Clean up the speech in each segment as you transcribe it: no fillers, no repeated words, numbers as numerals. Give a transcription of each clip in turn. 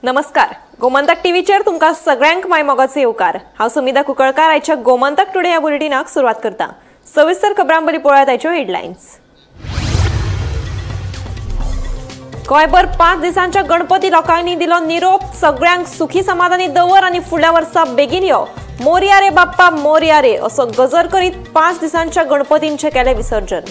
नमस्कार, गोमंतक टीव्हीचेर तुमकां सगळ्यांक my मोगाचो येवकार। हांव सुमिता कुंकळकार आयच्या गोमंतक टुडे ह्या बुलेटिनाक सुरवात करता। सविस्तर खबरां बरी पळयात आयच्यो हेडलायन्स। गोंयभर 5 दिसांच्या गणपती लोकांनी दिलो निरोप, सगळ्यांक सुखी समाधानी दवर आनी फुडल्या वर्सा बेगीन यो, मोरया रे बाप्पा मोरया रे असो गजर करीत 5 दिसांच्या गणपतींचें केलें विसर्जन।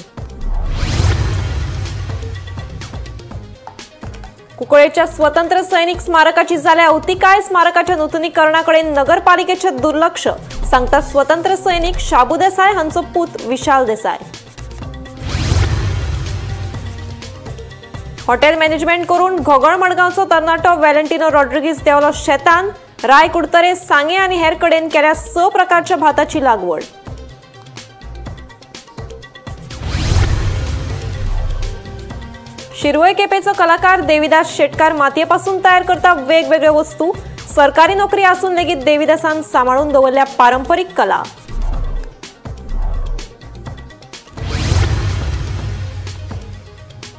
कुंकळेच्या स्वतंत्र सैनिक स्मारकाची जाल्या अवतिकाय, स्मारकाच्या नूतनीकरणाकडे नगरपालिकेचे दुर्लक्ष, सांगतात स्वतंत्र सैनिक शाबू देसाय हांचो पूत विशाल देसाय। हॉटेल मॅनेजमेंट करून घोगळ मडगांवचो तरणाटो व्हॅलेंटिनो रॉड्रिगीज देंवलो शेतान, राय कुडतरे सांगे आनी हेर कडेन केल्या 6 प्रकारच्या भाताची लागवड। शिरवय केपेचो कलाकार देविदास शेटकार मातयेपासून तयार करता वेगवेगळ्यो वस्तू, सरकारी नोकरी आसून लेगीत देविदासान सांबाळून दवरल्या पारंपरीक कला।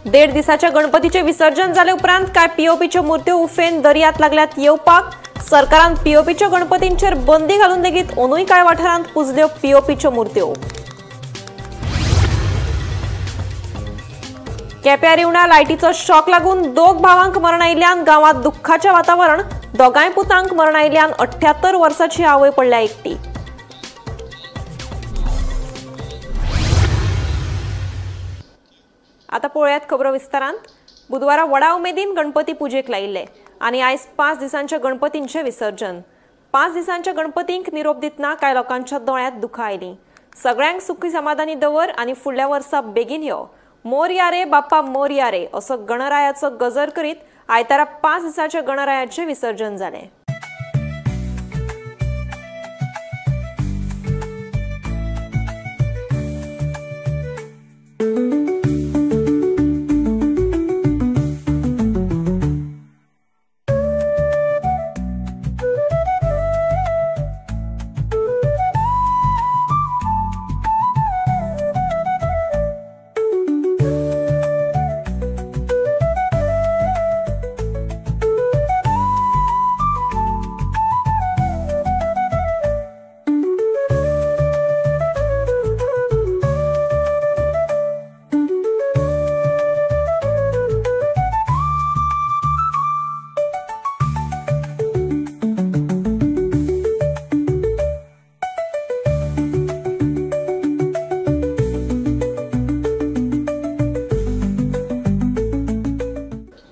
1.5 दिसाच्या गणपतीचे विसर्जन जाले उपरांत काय पीओपीच्यो मूर्त्यो उफेन दर्यात लागल्यात येवपाक, सरकारान पीओपीच्यो गणपतींचेर बंदी घालून लेगीत ओनूय कांय वाठारांत पुजल्यो पीओपीच्यो मूर्त्यो। केप्यां रिवणा लायटीचो शॉक लागून 2 भावांक मरण आयिल्ल्यान गांवांत दुख्खाचें वातावरण, दोगांय पुतांक मरण आयिल्ल्यान 78 वर्सांची आवय पडल्या एकटी। आता पळोवयात खबरो विस्तारान। बुधवारा व्हडा उमेदीन गणपती पुजेक लायिल्ले आनी आयज 5 दिसांच्या गणपतींचें विसर्जन। 5 दिसांच्या गणपतींक निरोप दितना कांय लोकांच्या दोळ्यांत दुखां आयलीं। सगळ्यांक सुखी समाधानी दवर आनी फुडल्या वर्सा बेगीन यो, मोरया रे बाप्पा मोरया रे असो गणरायाचो गजर करीत आयतारा 5 दिसांच्या गणरायाचें विसर्जन जालें।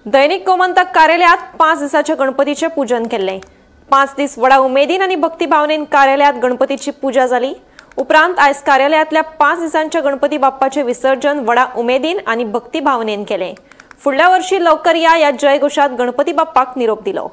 दैनिक गोमंतक कार्यालयात 5 दिसाच्या गणपतीचे पूजन केले। 5 दीस व्हडा उमेदीन आनी भक्तिभावनेन कार्यालयात गणपतीची पूजा जाली। उपरांत आयज कार्यालयातल्या 5 दिसांच्या गणपती बाप्पाचे विसर्जन व्हडा उमेदीन आनी भक्तिभावनेन केले। फुडल्या वर्षी लवकर या ह्या जयघोषात गणपती बाप्पाक निरोप दिलो।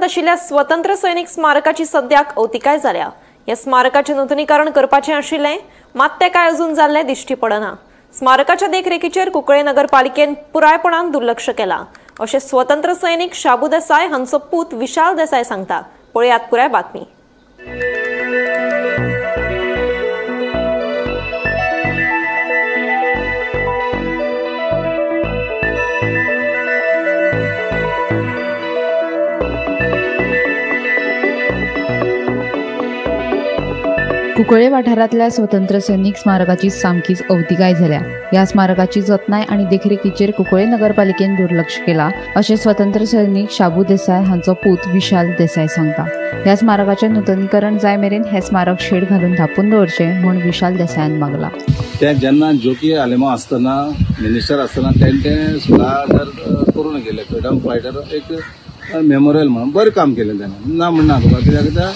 आशिल्ल्या स्वतंत्र सैनिक स्मारकाची सद्याक अवतिकाय जाल्या. ह्या स्मारकाचें नुतनीकरण करपाचें आशिल्लें, मात तें कांय अजून जाल्लें दिश्टी पडना. स्मारकाच्या देखरेखीचेर कुंकळे नगरपालिकेन पुरायपणान दुर्लक्ष केलां अशें स्वतंत्र सैनिक शाबू देसाय हांचो पूत विशाल देसाय सांगता. पळयात पुराय बातमी. कुंकळे वाठारांतल्या स्वतंत्र सैनिक स्मारकाची सामकीच अवतिकाय जाल्या. ह्या स्मारकाची जतनाय आनी देखरेखीचेर कुंकळे नगरपालिकेन दुर्लक्ष केला अशें स्वतंत्र सैनिक शाबू देसाय हांचो पूत विशाल देसाय सांगता. ह्या स्मारकाचें नुतनीकरण जाय मेरेन हें स्मारक शेड घालून धांपून दवरचें म्हूण विशाल देसायान मागला. ते जेन्ना जोकी आलेमाव आसतना मिनिस्टर आसतना तेणें तें 16,000 करून गेले फ्रिडम फायटर एक मेमोरियल म्हणून बरें काम केलें तेणें, ना म्हणना तुका, कित्याक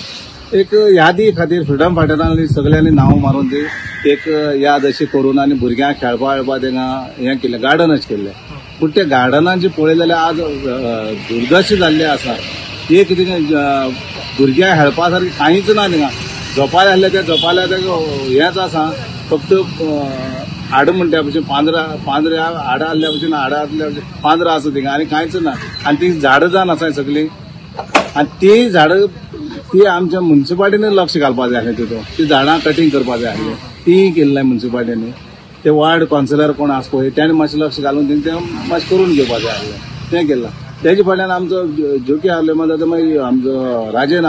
एक यादी खातीर फ्रिडम फायटरांनी सगळ्यांनी नांव मारून ती एक याद अशी करून आनी भुरग्यांक खेळपा खेळपा तेंगा हें केलें, गार्डन अशें केल्लें. पूण त्या गार्डनान जे पळयलें जाल्यार आज दुर्दश जाल्लें आसा. एक थिंगा भुरग्यांक खेळपा सारकें कांयच ना. थिंगा झोपाळे आसले त्या झोपाळ्या हेंच आसा, फक्त हाड म्हणटा भशेन पांदरा पांदऱ्या हाडां आसल्या भशेन, हाडां आसल्या भशेन पांदरां आसा थिंगा आनी कांयच ना. आनी ती झाडां जावन आसा सगळीं, आनी ती झाडां ती आमच्या मुन्सिपाल्टीन लक्ष घालपाक जाय आसलें तितून, ती झाडां कटींग करपाक जाय आसलें, ती केल्लें मुन्सिपाल्टीनी. ते वार्ड कावन्सिलर कोण आसा पळय तेणें मातशें लक्ष घालून तें मातशें करून घेवपाक जाय आसलें, तें केलां. तेजे फाटल्यान आमचो जोकी आसलो मागीर मागीर आमचो राजन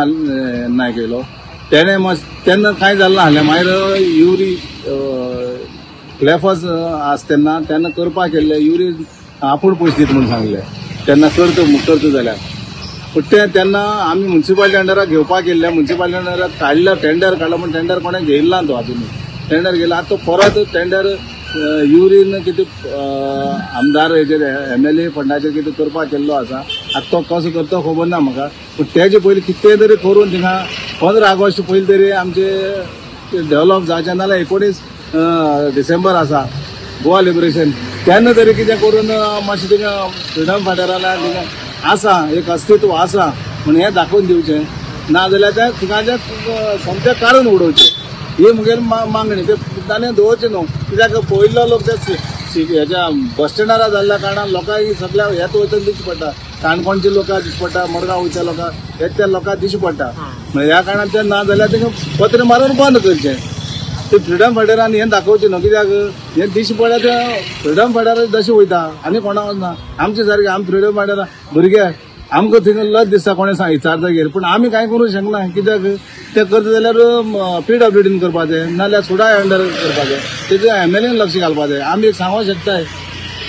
नायक येयलो, तेणें मातशें तेन्ना कांय जालें नासलें. मागीर युरी क्लेफस आसा तेन्ना तेन्ना करपाक केल्लें, युरी आपूण पयशे दिता म्हूण सांगलें तेन्ना करता करता जाल्यार. पूण तें तेन्ना आमी मुन्सिपाल्टी अंडराक घेवपाक गेल्ले, मुन्सिपाल्टी अंडराक काडलो टेंडर काडलो, पूण टेंडर कोणें घेयला ना तो आजुनूय टेंडर घेयला. आतां तो परत टेंडर युरीन कितें आमदार हेजेर एमएलए फंडाचेर कितें करपाक केल्लो आसा, आतां तो कसो करता खबर ना म्हाका. पूण तेजे पयलीं कितें तरी करून थिंगा 15 ऑगस्ट पयलीं तरी आमचें डेवलप जावचें, नाजाल्यार 19 डिसेंबर आसा गोवा लिबरेशन, तेन्ना तरी कितें करून मातशें थिंगा फ्रिडम फायटराक थिंगा आसा एक अस्तित्व आसा म्हण हें दाखोवन दिवचें, ना जाल्यार त्या थिंगाचें सोमतें काडून उडोवचें, ही मुगेली मागणी. ते ताणें दवरचें न्हू, कित्याक पयलो लोक ते हेज्या बस स्टँडार जाल्ल्या कारणान लोकांक सगळ्या हेत वयतना दिश्टी पडटा, काणकोणचे लोकांक दिश्टी पडटा, मडगांव वयच्या लोकांक हेत त्या लोकांक दिश्टी पडटा. म्हणल्यार ह्या कारणान तें ना जाल्यार तेंकां पत्र मारून बंद करचें. ते फ्रिडम फायटरान हें दाखोवचें न्हू, कित्याक हें दिश्टी पडल्यार ते फ्रिडम फायटर जशें वयता आनी कोणा वचना. आमचे सारके आमी फ्रिडम फायटरां भुरगे आमकां थिंगा लज दिसता कोणें विचारतगीर, पूण आमी कांय करूंक शकना, कित्याक तें करता जाल्यार पीडब्ल्यूडीन करपाचें, नाजाल्यार सुडा अंडर करपाचें, तेजें एमएलएन लक्ष घालपाचें. आमी एक सांगूंक शकताय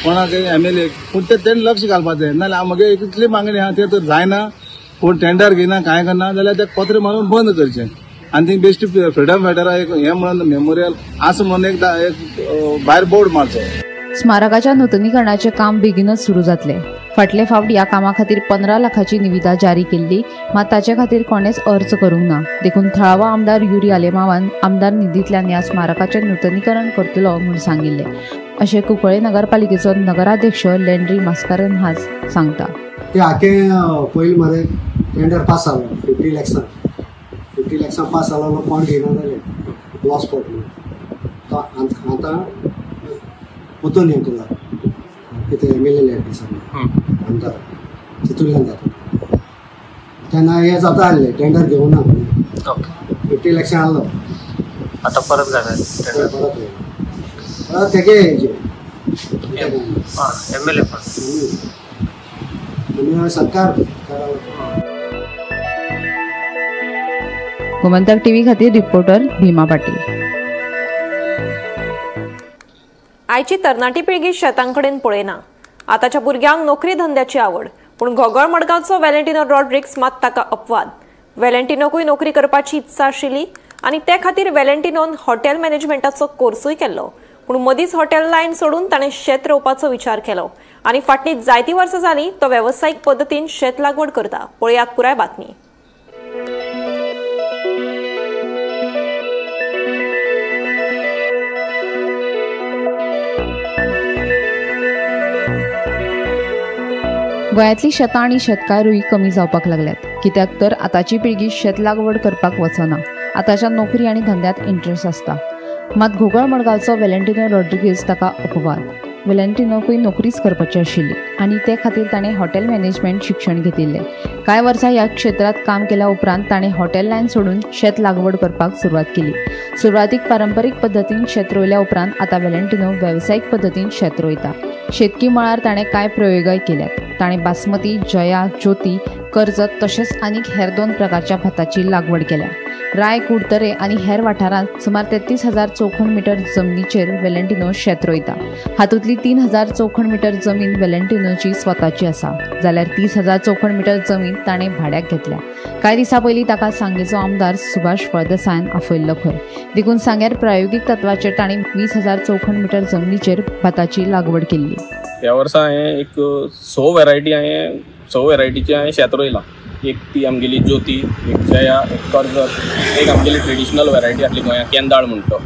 कोणाक एमएलए, पूण तें तेणें लक्ष घालपाचें. नाजाल्यार म्हगे इतली मागणी आसा तें तर जायना, कोण टेंडर घेयना कांय करना जाल्यार तें पत्र मारून बंद करचें. आनी ती बेश्टी फ्रिडम फायटरा एक हें म्हणून मेमोरियल आसा म्हणून एक भायर बोर्ड मारचो. स्मारकाच्या नुतनीकरणाचें काम बेगीनच सुरू जातलें. फाटले फावट ह्या कामा खातीर 15 लाखाची निविदा जारी केल्ली, मात ताचे खातीर कोणेच अर्ज करूंक ना. देखून थळावो आमदार युरी आलेमावान आमदार निधींतल्यान ह्या स्मारकाचें नुतनीकरण करतलो म्हूण सांगिल्लें अशें कुंकळे नगरपालिकेचो नगराध्यक्ष लेंड्री मास्कारेन्हास सांगता. ते आखे पयलीं मरे टेंडर पास जालो 50 लॅक्सां, 50 लॅक्सां पास जालो, कोण घेयना जाले लॉस पडलो. तो आतां पोतून हें केला कितें एमएलए लॅड दिसांनी आमदार तितूंतल्यान जाता तेन्ना हें जाता आसलें टेंडर घेवना 50 लॅक्सां आहलो, आतां परत जालें परत परत तेगे एमएलए आनी सरकार. गोमंतक टीव्ही खातीर रिपोर्टर भीमा पाटील. आयची तरणाटी पिळगी शेतांकडेन पळयना. आतांच्या भुरग्यांक नोकरी धंद्याची आवड, पूण घोगळ मडगांवचो व्हॅलेंटिनो रॉड्रिक्स मात ताका अपवाद. व्हॅलेंटिनोकूय नोकरी करपाची इत्सा आशिल्ली आनी ते खातीर व्हॅलेंटिनोन हॉटेल मॅनेजमेंटाचो कोर्सूय केल्लो, पूण मदींच हॉटेल लायन सोडून ताणें शेत रोवपाचो विचार केलो आनी फाटलीं जायतीं वर्सां जालीं तो वेवसायीक पद्दतीन शेत लागवड करता. पळयात पुराय बातमी. गोंयांतली शेतां आनी शेतकारूय कमी जावपाक लागल्यात, कित्याक तर आतांची पिळगी शेत लागवड करपाक वचना. आतांच्या नोकरी आनी धंद्यांत इंट्रस्ट आसता. मात घोगळ मडगांवचो वेलेंटिनो रॉड्रिगीज ताका अपवाद. वेलेंटिनोकूय नोकरीच करपाची आशिल्ली आनी ते खातीर ताणें हॉटेल मॅनेजमेंट शिक्षण घेतिल्लें. कांय वर्सां ह्या क्षेत्रांत काम केल्या उपरांत ताणें हॉटेल लायन सोडून शेत लागवड करपाक सुरवात केली. सुरवातीक पारंपरीक पद्दतीन शेत रोयल्या उपरांत आतां वेलेंटिनो वेवसायीक पद्दतीन शेत रोयता. शेतकी मळार ताणें कांय प्रयोगय केल्यात. ताणें बासमती, जया, ज्योती, कर्जत तशेंच आनीक हेर 2 प्रकारच्या भाताची लागवड केल्या. राय, कुडतरे आनी हेर वाठारांत सुमार 33,000 चौखण मिटर जमनीचेर वेलेंटिनो शेत रोयता. हातूंतली 3,000 चौखण मिटर जमीन वेलेंटिनोची स्वताची आसा, जाल्यार 30,000 चौखण मिटर जमीन ताणें भाड्याक घेतल्या. कांय दिसां पयलीं ताका सांगेचो आमदार सुभाष फळदेसायान आपयल्लो खंय. देखून सांग्यार प्रायोगीक तत्वाचेर ताणें 20,000 चौखण मिटर जमनीचेर भाताची लागवड केल्ली. ह्या वर्सा हांवें एक 6 व्हेरायटी हांवें 6 व्हेरायटीचें हांवें शेत रोयलां. एक ती आमगेली ज्योती, एक जया, एक कर्जत, एक आमगेली ट्रेडिशनल व्हेरायटी आसली गोंयांत केंदाळ म्हणटा,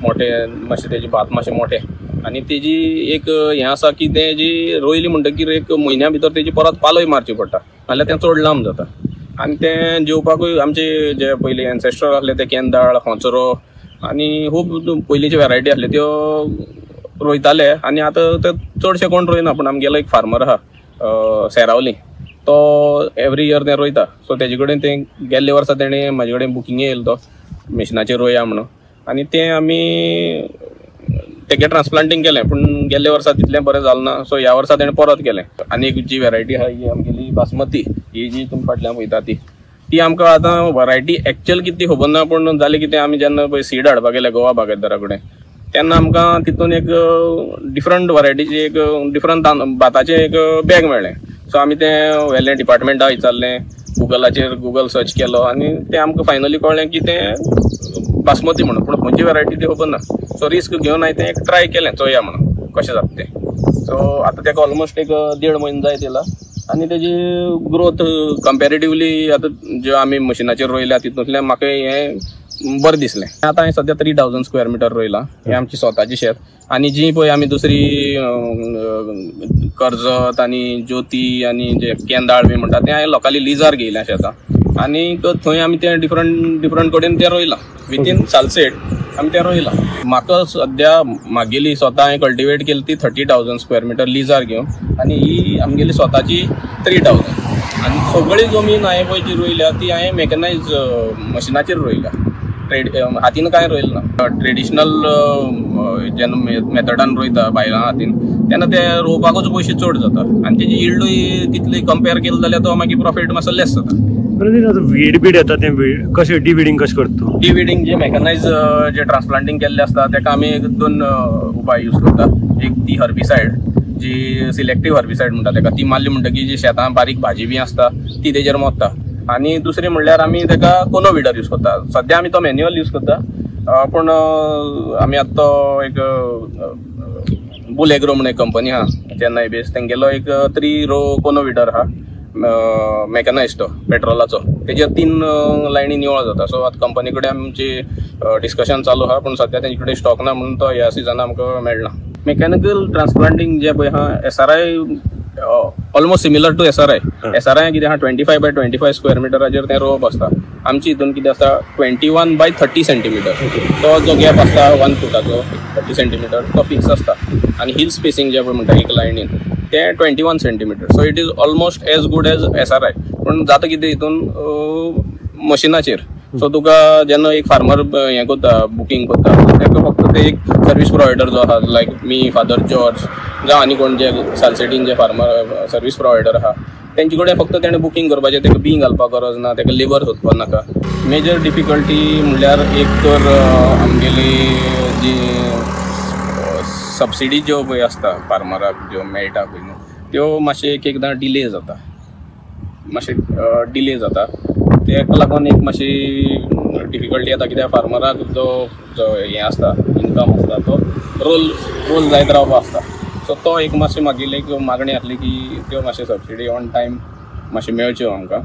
मोठे मातशें तेजे भात मातशें मोठे. आनी तेजी एक हें आसा की तें जी रोयली म्हणटकीर एक म्हयन्या भितर तेजी परत पालय मारची पडटा, नाल्यार तें चड लांब जाता. आनी तें जेवपाकूय आमचे जे पयलीं एन्सेस्टर आसले ते केंदाळ, खोंचरो आनी खूब पयलींचे व्हेरायटी आसल्यो त्यो रोयताले. आनी आतां ते चडशे कोण रोयना, पूण आमगेलो एक फार्मर आहा सेरावली, तो एवरी इयर तें रोयता. सो तेजे कडेन तें गेल्ले वर्सा तेणें म्हाजे कडेन बुकिंग येयलो तो मिशनाचेर रोया म्हणून, आनी तें आमी तेगे ट्रान्सप्लांटींग केलें, पूण गेल्ले वर्सा तितलें बरें जालें ना. सो ह्या वर्सा तेणें परत केलें. आनी एक जी व्हेरायटी आहा ही आमगेली बासमती, ही जी तुमी फाटल्यान पळयता ती आमकां आतां व्हरायटी एक्चुअल कितें ती खबर ना, पूण जालें कितें आमी जेन्ना पळय सीड हाडपाक गेले गोवा बागायतदारा कडेन तेन्ना आमकां तितून एक डिफरंट व्हरायटीची एक डिफरंट भाताचें एक बॅग मेळ्ळें. सो आमी तें व्हेलें डिपार्टमेंटाक विचारलें, गुगलाचेर गुगल सर्च केलो आनी तें आमकां फायनली कळ्ळें की तें बासमती म्हणून, पूण खंयची व्हेरायटी ती खबर ना. सो रिस्क घेवन हांवें तें एक ट्राय केलें, चोया म्हणून कशें जाता तें. सो आतां तेका ऑलमोस्ट एक 1.5 म्हयनो जायत येयला आनी तेजी ग्रोथ कंपेरेटिवली आतां ज्यो आमी मशिनाचेर रोयल्या तितूंतल्यान म्हाका हें बरें दिसलें. आतां हांवें सद्या 3,000 स्क्वेअर मिटर रोयलां, हें आमची स्वताची शेत. आनी जी पळय आमी दुसरी कर्जत आनी ज्योती आनी जे केंदाळ बी म्हणटा तें हांवें लोकांली लिजार घेयल्या शेतां, आनी थंय आमी तें डिफरंट डिफरंट कडेन तें रोयलां. विथीन सालसेट आमी तें रोयलां. म्हाका सद्या म्हागेली स्वता हांवें कल्टिवेट केली ती 30,000 स्क्वेअर मिटर लिजार घेवन, आनी ही आमगेली स्वताची 3,000. आनी सगळी जमीन हांवें पळय जी रोयल्या ती हांवें मॅकनायज मशिनाचेर रोयल्या, हातीन कांय रोयलें ना. ट्रेडिशनल जेन्ना मेथडान रोयता बायलां हातीन तेन्ना ते रोवपाकूच पयशे चड जाता आनी तेजी यिल्डूय तितली कंपेर केली जाल्यार तो मागीर प्रॉफीट मातसो लेस जाता. वीड बीड येता तें कशें डिविडींग कशें करता तूं? डिविडींग जे मॅकनायज जे ट्रान्सप्लांटींग केल्लें आसता तेका आमी 2 उपाय यूज करता. एक ती हर्बिसायड, जी सिलेक्टीव हर्बिसायड म्हणटा तेका, ती मारली म्हणटकीर जी शेतां बारीक भाजी बी आसता ती तेजेर मोत्ता. आनी दुसरें म्हणल्यार आमी तेका कोनो विडर यूज करता. सद्या आमी तो मॅन्युअल यूज करता, पूण आमी आतां तो एक बुल एग्रो म्हणून एक कंपनी आहा चेन्नय बेस, तेंगेलो एक 3 रो कोनो विडर आहा मॅकनायज, तो पेट्रोलाचो, तेजेर 3 लायनी निवळ जाता. सो आतां कंपनी कडेन आमची डिस्कशन चालू आहा, पूण सद्या तेंचे कडेन स्टॉक ना म्हणून तो ह्या सिजना आमकां मेळना. मेकॅनिकल ट्रान्सप्लांटींग जें पळय आहा SRI almost similar to SRI. SRI कितें आहा 25 बाय 25 स्क्वेअर मिटराचेर तें रोवप आसता. आमची हितून कितें आसता 21 बाय 30 सेंटीमिटर, तो जो गॅप आसता 1 फुटाचो 30 सेंटीमिटर तो फिक्स आसता. आनी हिल स्पेसिंग जें पळय म्हणटा एक लायनीन तें 21 centimetre. So it is almost as good as SRI. पूण जाता कितें हितून मशिनाचेर, सो तुका जेन्ना एक फार्मर हें करता बुकींग करता तेका फक्त ते एक सर्वीस प्रोवायडर जो आहा लायक मी फादर जॉर्ज जावं आनी कोण जे सालसेटीन जे फार्मर सर्वीस प्रोवायडर आहा तेंचे कडेन फक्त तेणें बुकींग करपाचें, तेका बीं घालपाक गरज ना, तेका लेबर सोदपाक नाका. मेजर डिफिकल्टी म्हणल्यार एक तर आमगेली जी सबसिडी ज्यो पळय आसता फार्मराक ज्यो मेळटा पळय न्हू त्यो मातशें एक एकदां डिले जाता, मातशें डिले जाता. तेका लागून एक मातशी डिफिकल्टी येता, कित्याक फार्मराक जो जो हें आसता इनकम आसता तो रोल रोल जायत रावपा आसता. सो तो एक मातशी मागीर एक मागणी आसली की त्यो मातशे सबसिडी ऑन टायम मातशे मेळच्यो आमकां.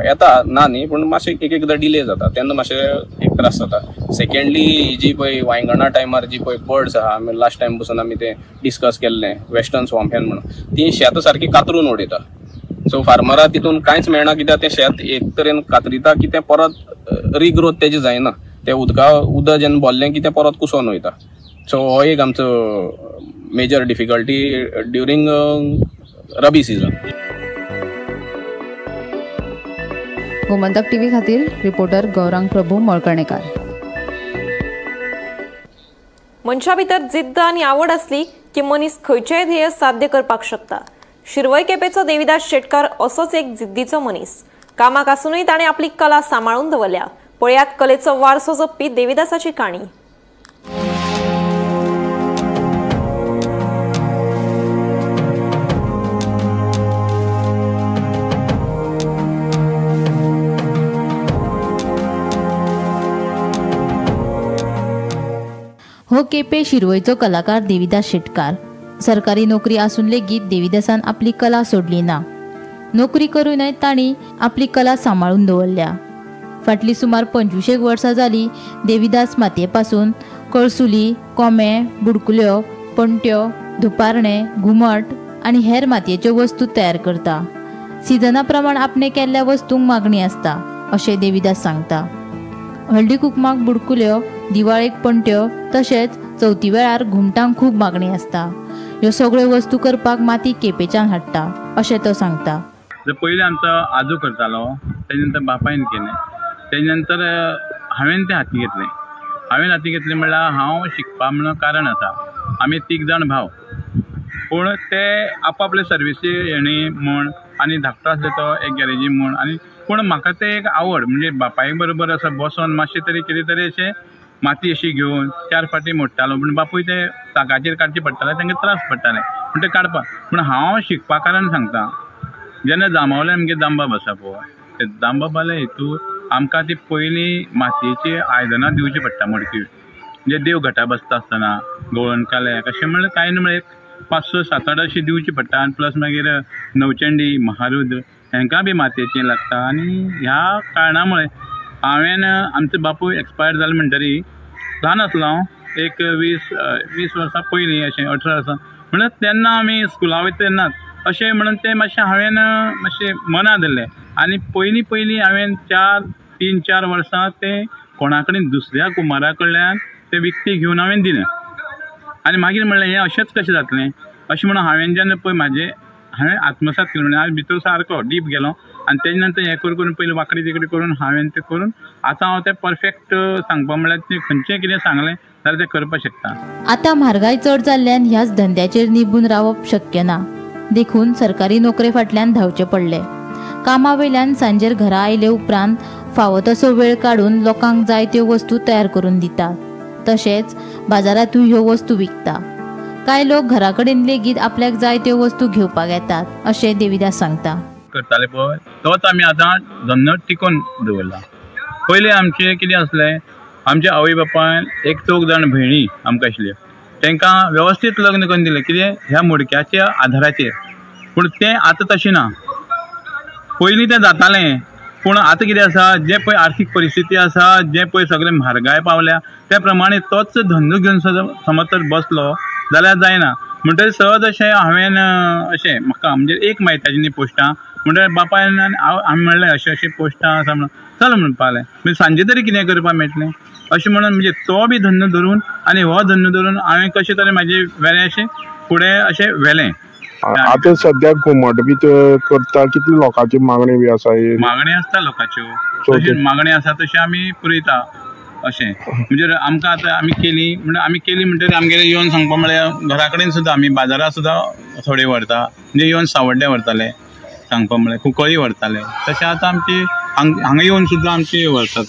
येता ना न्ही, पूण मातशें एक एकदां डिले जाता तेन्ना मातशें एक त्रास जाता. सेकेंडली ही जी पळय वायंगणा टायमार जी पळय बर्ड्स आहा, आमी लास्ट टायम बसून आमी तें डिस्कस केल्लें वेस्टर्न स्वॉम्प हेन म्हणून, ती शेतां सारकी कातरून उडयता. सो फार्मराक तितून कांयच मेळना, कित्याक तें शेत एक तरेन कातरिता की तें परत रिग्रोथ तेजें जायना, तें उदक जेन्ना भरलें की तें परत कुसोन वयता. सो हो एक आमचो major difficulty during rabi season. Gomantak TV खातीर रिपोर्टर गौरांग प्रभू मळकर्णेकार. मनशा भितर जिद्द आनी आवड आसली की मनीस खंयचेय ध्येय साध्य करपाक शकता. शिरवय केपेचो देविदास शेटकार असोच एक जिद्दीचो मनीस. कामाक आसूनय ताणें आपली कला सांबाळून दवरल्या. पळयात कलेचो वारसो जपपी देविदासाची काणी. हो केपे शिरवयचो कलाकार देविदास शेटकार. सरकारी नोकरी आसून लेगीत देविदासान आपली कला सोडली ना. नोकरी करूनय तांणी आपली कला सांबाळून दवरल्या. फाटली सुमार 25 वर्सां जाली देविदास मातये पासून कळसुली, कोमे, बुडकुल्यो, पणट्यो, धुपारणे, घुमट आनी हेर मातयेच्यो वस्तू तयार करता. सिजना प्रमाण आपणे केल्ल्या वस्तूंक मागणी आसता अशें देविदास सांगता. हळदी कुकमाक बुडकुल्यो, दिवाळेक पणट्यो तशेंच चवथी वेळार घुमटांक खूब मागणी आसता. ह्यो सगळ्यो वस्तू करपाक माती केपेच्यान हाडटा अशें तो सांगता. पयलीं आमचो आजो करतालो, तेजे नंतर बापायन केलें, तेजे नंतर हांवें तें हाती घेतलें. हांवें हाती घेतलें म्हणल्यार हांव शिकपा म्हणून कारण आसा. आमी 3 जाण भाव, पूण ते आपआपले सर्विसी हेणी म्हूण आनी धाकटो आसले तो एक गॅरेजी म्हूण, आनी पूण म्हाका तें एक आवड म्हणजे बापाय बरोबर असो बसोन मातशें तरी कितें तरी अशें माती अशी घेवन 4 फाटी मोडटालो. पूण बापूय ते चाकाचेर काडचे पडटाले, तांकां त्रास पडटाले पूण ते काडपाक. पूण हांव शिकपा कारण सांगता, जेन्ना जांबावले आमगे दामबाब आसा पळय, ते दामबाबाले हितूर आमकां ती पयलीं मातयेची आयदनां दिवची पडटा मडकी, म्हणजे देव घटा बसता आसतना गवळण काल्याक अशें म्हणल्यार कांय न्हू म्हणल्यार एक 5, 6, 7, 8 अशी दिवची पडटा. आनी प्लस मागीर नवचंडी, महारुद्र हांकां बी मातयेचें लागता. आनी ह्या कारणा मुळे हांवें आमचो बापूय एक्सपायर जालो म्हणटरी ल्हान आसलो हांव, एक 20 वर्सां पयलीं अशें 18 वर्सां म्हणल्यार तेन्ना आमी स्कुला वयता तेन्नाच अशें म्हणून तें मातशें हांवें मातशें मना धरलें. आनी पयलीं पयलीं हांवें 3-4 वर्सां तें कोणा कडेन दुसऱ्या कुमारा कडल्यान तें विकती घेवन हांवें दिलें. आनी मागीर म्हणलें हें अशेंच कशें जातलें अशें म्हणून हांवें जेन्ना पळय म्हाजें हांवें आत्मसात केलो, म्हणजे हांव भितर सारको डीप गेलो आनी तेजे नंतर हें करून करून पयलीं वांकडी तिकडी करून हांवें तें करून आतां हांव तें परफेक्ट सांगपा म्हणल्यार तें खंयचें कितें सांगलें जाल्यार तें करपाक शकता. आतां म्हारगाय चड जाल्ल्यान ह्याच धंद्याचेर निबून रावप शक्य ना, देखून सरकारी नोकरे फाटल्यान धांवचें पडलें. कामा वयल्यान सांजेर घरा आयले उपरांत फावो तसो वेळ काडून लोकांक जाय त्यो वस्तू तयार करून दितात, तशेंच बाजारांतूय ह्यो वस्तू विकता. कांय लोक घरा कडेन लेगीत आपल्याक जाय त्यो वस्तू घेवपाक येतात अशें देविदास सांगता. करताले पळय तोच आमी आतां धंदो टिकोवन दवरला. पयलीं आमचें कितें आसलें, आमच्या आवय बापायन एक 4 जाण भयणी आमकां आशिल्ल्यो, तांकां वेवस्थीत लग्न करून दिलें कितें ह्या मडक्याच्या आधाराचेर. पूण तें आतां तशें ना, पयलीं तें जातालें, पूण आतां कितें आसा, जें पळय आर्थीक परिस्थिती आसा, जें पळय सगळें म्हारगाय पावल्या त्या प्रमाणे तोच धंदो घेवन समज तर बसलो जाल्यार जायना. म्हणटकीर सहज अशें हांवें अशें म्हाका म्हणजे एक मायताची न्ही पोस्टां, म्हणटकीर बापायन आमी म्हणलें अशें अशें पोस्टां आसा म्हणून चल म्हणपाक लागलें, म्हणजे सांजे तरी कितें करपाक मेळटलें अशें म्हणून म्हणजे तो बी धंदो धरून आनी हो धंदो धरून हांवें कशें तरेन म्हाजें वेलें अशें फुडें अशें व्हेलें. आतां सद्याक घुमट बी करता, कितली लोकांची मागणी बी आसा? मागणी आसता लोकांच्यो, तशी मागणी आसा तशी आमी पुरयता अशें. म्हणजे आमकां आतां आमी केली म्हणल्यार आमी केली म्हणटकीर आमगेले येवन सांगपा म्हळ्यार घरा कडेन सुद्दां आमी बाजारांत सुद्दां थोडे व्हरता, म्हणजे येवन सावड्ड्या व्हरताले सांगपा म्हळ्यार कुंकळी व्हरताले, तशें आतां आमची हांगा येवन सुद्दां आमची व्हरतात.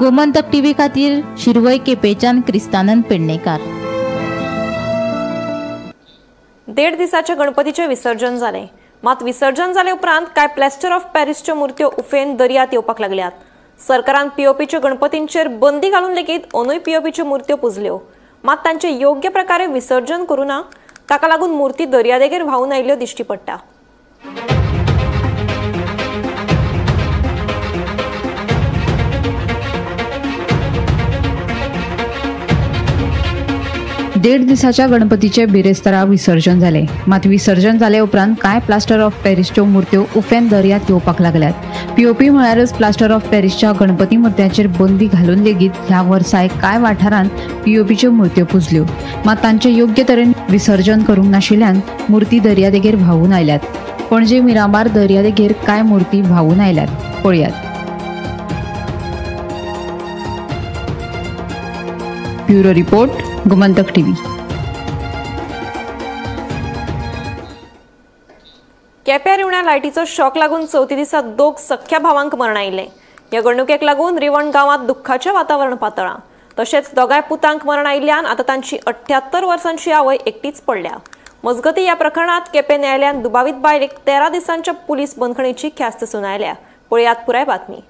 गोमंतक टीव्ही खातीर शिरवय केपेच्यान क्रिस्तानंद पेडणेकार. 1.5 दिसाच्या गणपतीचें विसर्जन जालें, मात विसर्जन जाले उपरांत कांय प्लॅस्टर ऑफ पॅरिसच्यो मुर्त्यो उफेन दर्यांत येवपाक लागल्यात. सरकारान पीओपीच्या गणपतींचेर बंदी घालून लेगीत अंदूय पीओपीच्यो मुर्त्यो पुजल्यो, मात तांचे योग्य प्रकारे विसर्जन करूं ना, ताका लागून मूर्ती दर्यादेगेर व्हांवून आयिल्ल्यो दिश्टी पडटा. देड दिसाच्या गणपतीचे बिरेस्तारा विसर्जन जालें. मात विसर्जन जाले उपरांत कांय प्लास्टर ऑफ पॅरिसच्यो मूर्त्यो उफेन दर्यांत येवपाक लागल्यात. पीओपी म्हळ्यारच प्लास्टर ऑफ पॅरिसच्या गणपती मूर्त्यांचेर बंदी घालून लेगीत ह्या वर्साय कांय वाठारांत पीओपीच्यो मूर्त्यो पुजल्यो. मात तांचे योग्य तरेन विसर्जन करूंक नाशिल्ल्यान मूर्ती दर्यादेगेर व्हांवून आयल्यात. पणजे मिरामार दर्यादेगेर कांय मूर्ती व्हांवून आयल्यात. पळयात. Bureau report, Gomantak TV. केप्यां रिवण्या लायटीचो शॉक लागून चवथी दिसा दोग सख्या भावांक मरण आयिल्लें. ह्या घडणुकेक लागून रिवण गांवांत दुख्खाचें वातावरण पातळ्ळां. तशेंच दोगांय पुतांक मरण आयिल्ल्यान आतां तांची 78 वर्सांची आवय एकटीच पडल्या. मजगतीं ह्या प्रकरणांत केपें न्यायालयान दुबावीत बायलेक 13 दिसांच्या पुलीस बंदखणीची ख्यास्त सुनायल्या. पळयात पुराय बातमी.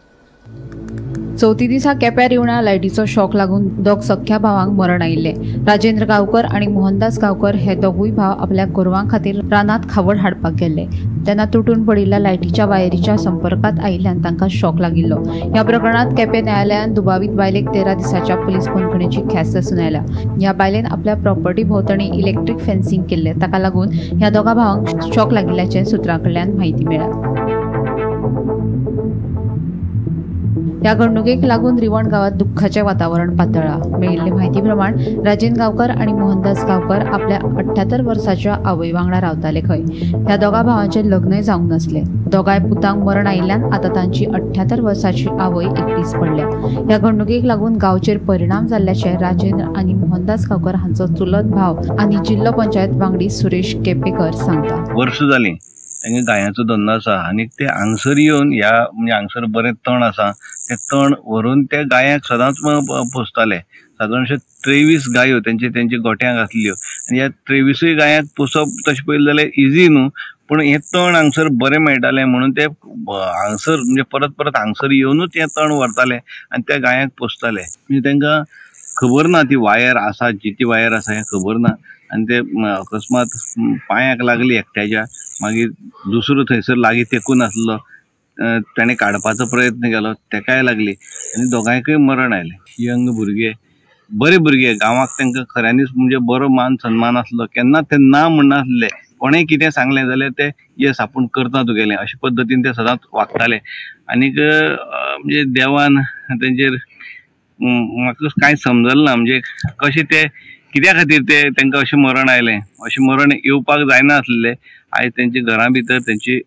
चवथी दिसा केप्यां रिवणा लायटीचो शॉक लागून दोग सख्या भावांक मरण आयिल्लें. राजेंद्र गांवकर आनी मोहनदास गांवकर हे दोगूय भाव आपल्या गोरवां खातीर रानांत खावड हाडपाक गेल्ले. तेन्ना तुटून पडिल्ल्या लायटीच्या वायरीच्या संपर्कांत आयिल्ल्यान तांकां शॉक लागिल्लो. ह्या प्रकरणांत केपें न्यायालयान दुबावीत बायलेक 13 दिसाच्या पुलीस बंदखणीची ख्यास्त सुनायल्या. ह्या बायलेन आपल्या प्रॉपर्टी भोंवतणी इलेक्ट्रीक फेन्सिंग केल्लें. ताका लागून ह्या दोगां भावांक शॉक लागिल्ल्याचें सुत्रां कडल्यान म्हायती मेळ्ळ्या. ह्या घडणुकेक लागून रिवण गांवात दुख्खाचें वातावरण पातळ्ळां. मेळिल्ले म्हायती प्रमाण राजेंद्र गांवकर आनी मोहनदास गांवकर आपल्या 78 वर्साच्या आवय वांगडा रावताले खंय. ह्या दोगां भावांचें लग्नय जावंक नासलें. दोगांय पुतांक मरण आयिल्ल्यान आतां तांची 78 वर्साची आवय एकटीच पडल्या. ह्या घडणुकेक लागून गांवचेर परिणाम जाल्ल्याचें राजेंद्र आनी मोहनदास गांवकर हांचो चुलत भाव आनी जिल्लो पंचायत वांगडी सुरेश केपेकर सांगता. वर्स जालीं तांगे गायांचो धंदो आसा आनी ते हांगसर येवन ह्या म्हणजे हांगसर बरें तण आसा तें तण व्हरून ते गायांक सदांच पोसताले. सादारणशे 23 गायो तेंचे तेंचे गोठ्यांक आसल्यो आनी ह्या 23 गायांक पोसप तशें पळयलें जाल्यार इजी न्हू, पूण हें तण हांगसर बरें मेळटालें म्हणून ते हांगसर म्हणजे परत परत हांगसर येवनूच हें तण व्हरताले आनी त्या गायांक पोसताले. म्हणजे तांकां खबर ना ती वायर आसा, जिती वायर आसा हें खबर ना आनी ते अकस्मात पांयाक लागली एकट्याच्या, मागीर दुसरो थंयसर लागीं तेकून आसलो ताणें काडपाचो प्रयत्न केलो, तेकाय लागली आनी दोगांयकय मरण आयलें. यंग भुरगे, बरे भुरगे, गांवाक तांकां खऱ्यांनीच म्हणजे बरो मान सन्मान आसलो, केन्ना ते ना म्हणनासले, कोणें कितें सांगलें जाल्यार ते येस आपूण करता तुगेलें अशे पद्दतीन ते सदांच वागताले. आनीक म्हणजे देवान तेंचेर म्हाका कांय समजलें ना म्हणजे कशें ते कित्या खातीर ते तांकां अशें मरण आयलें. अशें मरण येवपाक जायना आसलें. आयज तेंच्या घरां भितर तेंची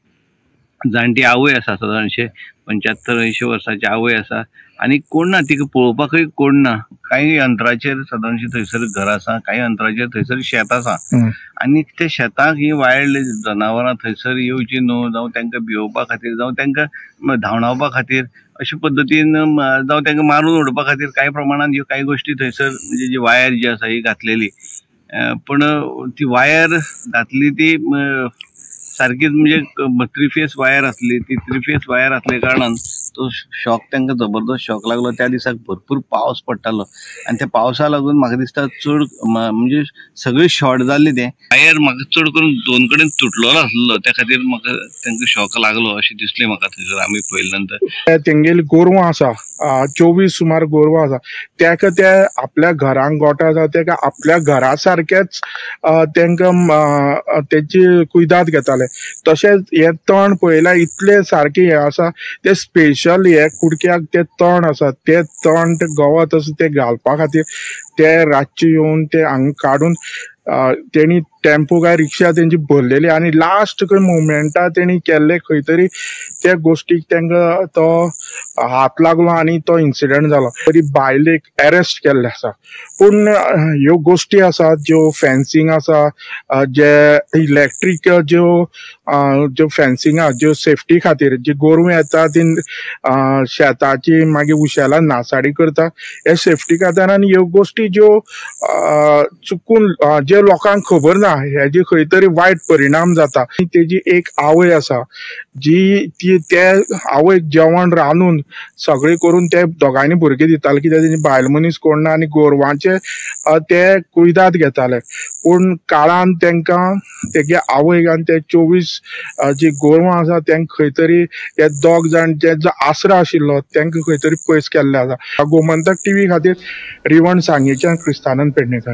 जाणटी आवय आसा, सादारणशे 75-80 वर्सांची आवय आसा आनी कोण ना, तिका पळोवपाकय कोण ना. कांय अंतराचेर सादारणशे थंयसर घर आसा, कांय अंतराचेर थंयसर शेत आसा आनी त्या शेताक ही वायल्ड जनावरां थंयसर येवची न्हू, जावं तांकां भियोवपा खातीर, जावं तांकां धांवडावपा खातीर, अशे पद्दतीन जावं तांकां मारून उडोवपा खातीर कांय प्रमाणान ह्यो कांय गोश्टी थंयसर म्हणजे जी वायर जी आसा ही घातलेली, पूण ती वायर घातली ती सारकीच म्हणजे थ्री फेस वायर आसली. ती थ्री फेस वायर आसल्या कारणान तो शॉक तांकां जबरदस्त शॉक लागलो. त्या दिसाक भरपूर पावस पडटालो आनी त्या पावसा लागून म्हाका दिसता चड म्हणजे सगळी शॉर्ट जाल्ली. तें वायर म्हाका चड करून दोन कडेन तुटलेलो आसलो, त्या खातीर म्हाका तांकां शॉक लागलो अशें दिसलें म्हाका थंयसर आमी पळयले नंतर. तेंगेली गोरवां आसा, 24 सुमार गोरवां आसा, तेका ते आपल्या घरांक गोठो आसा तेका आपल्या घरा सारकेच तेंकां तेची कुयदाद घेताले. तशेंच हे तण पळयल्यार इतले सारके हे आसा, ते स्पेशल हे कुडक्याक ते तण आसा, ते तण ते गवत आसा ते घालपा खातीर ते रातचे येवन ते हांगा काडून तेणी टेम्पो काय रिक्षा तेंची भरलेली आनी लास्ट खंय मुवमेंटा तेणी केल्ले खंय तरी त्या गोश्टीक तांकां तो हात लागलो आनी तो इन्सिडंट जालो. तरी बायलेक अरेस्ट केल्ले आसा. पूण ह्यो गोश्टी आसात ज्यो फेन्सिंग आसा, जे इलेक्ट्रीक ज्यो ज्यो फेन्सिंग आसा ज्यो सेफ्टी खातीर जी गोरवां येता ती शेताची मागीर उशेला नासाडी करता, हे सेफ्टी खातीर आनी ह्यो गोश्टी ज्यो चुकून जे लोकांक खबर ना हेजी खंय तरी वायट परिणाम जाता. तेजी एक आवय आसा जी ती ते आवयक जेवण रांदून सगळें करून ते दोगांयनी भुरगे दिताले कित्याक तेजी बायल मनीस कोण ना आनी गोरवांचे ते कुयदाद घेताले. पूण काळान तांकां तेगे आवयक आनी ते 24 जी गोरवां आसा तांकां खंय तरी ते दोग जाण जे जो आसरो आशिल्लो तांकां खंय तरी पयस केल्ले आसा. गोमंतक टीव्ही खातीर रिवण सांगेच्यान क्रिस्तानंद पेडणेकर.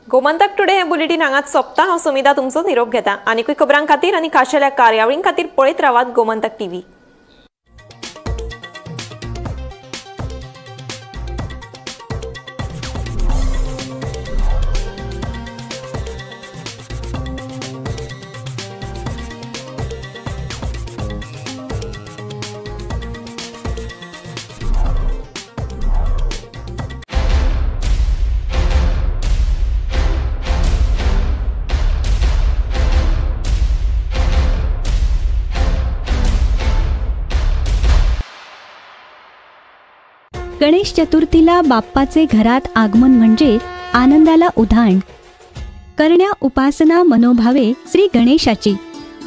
गोमंतक टुडे हे बुलेटीन हांगाच सोंपता. हांव सुमिता तुमचो निरोप घेता. आनीकूय खबरां खातीर आनी खाशेल्या कार्यावळीं खातीर पळयत रावात गोमंतक टीव्ही. गणेश चतुर्थीला बाप्पाचे घरात आगमन म्हणजे आनंदाला उधाण. करण्या उपासना मनोभावे श्री गणेशाची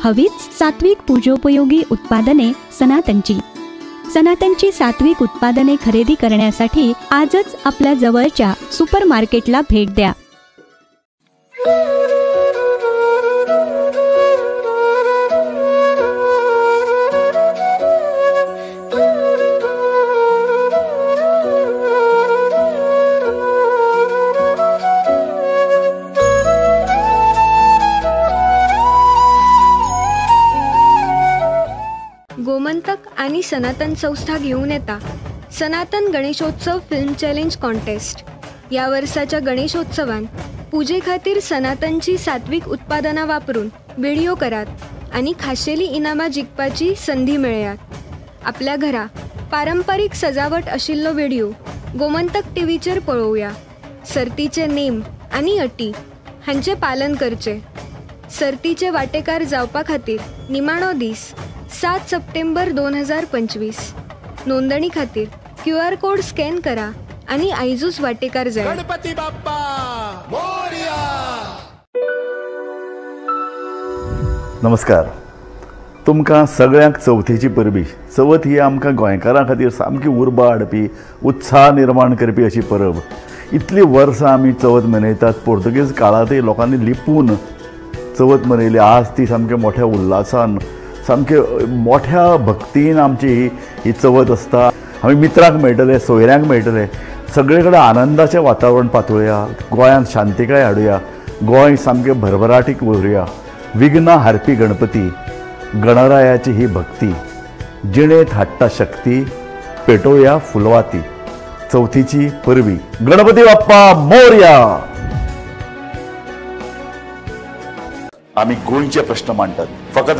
हवीच सात्विक पूजोपयोगी उत्पादने सनातनची. सनातनची सात्विक उत्पादने खरेदी करण्यासाठी आजच आपल्या जवळच्या सुपर मार्केटला भेट द्या. गोमंतक आणि सनातन संस्था घेऊन येता सनातन गणेशोत्सव फिल्म चॅलेंज कॉन्टेस्ट. या वर्साच्या गणेशोत्सवान पूजे खातीर सनातनची सात्विक उत्पादनां वापरून व्हिडिओ करात आणि खाशेली इनामां जिखपाची संधी मेळयात. आपल्या घरा पारंपरीक सजावट आशिल्लो व्हिडिओ गोमंतक टीव्हीचेर पळोवया. सर्तीचे नेम आनी अटी हांचें पालन करचें. सर्तीचे वाटेकार जावपा खातीर निमाणो दीस 7 सप्टेंबर 2025. नोंदणी खातीर QR code scan करा आणि आयजूच वाटेकार जाय. गणपती बाप्पा मोरया. नमस्कार, तुमकां सगळ्यांक चवथीची परबी. चवथ ही आमकां गोंयकारां खातीर सामकी उर्बा हाडपी, उत्साह निर्माण करपी अशी परब. इतली वर्सां आमी चवथ मनयतात. पोर्तुगीज काळांतय लोकांनी लिपून चवथ मनयली. आज ती सामके मोठ्या उल्हासान, सामके मोठ्या भक्तीन आमची ही चवथ आसता. आमी मित्रांक मेळटले, सोयऱ्यांक मेळटले, सगळे कडेन आनंदाचें वातावरण पातळुया. गोंयांत शांतिकाय हाडुया, गोंय सामकें भरभराटीक उरुया. विघ्न हारपी गणपती, गणरायाची ही भक्ती, जिणेंत हाडटा शक्ती, पेटोवया फुलवाती. चवथीची परबी. गणपती बाप्पा मोरया. आमी गोंयचे प्रश्न मांडटात फकत.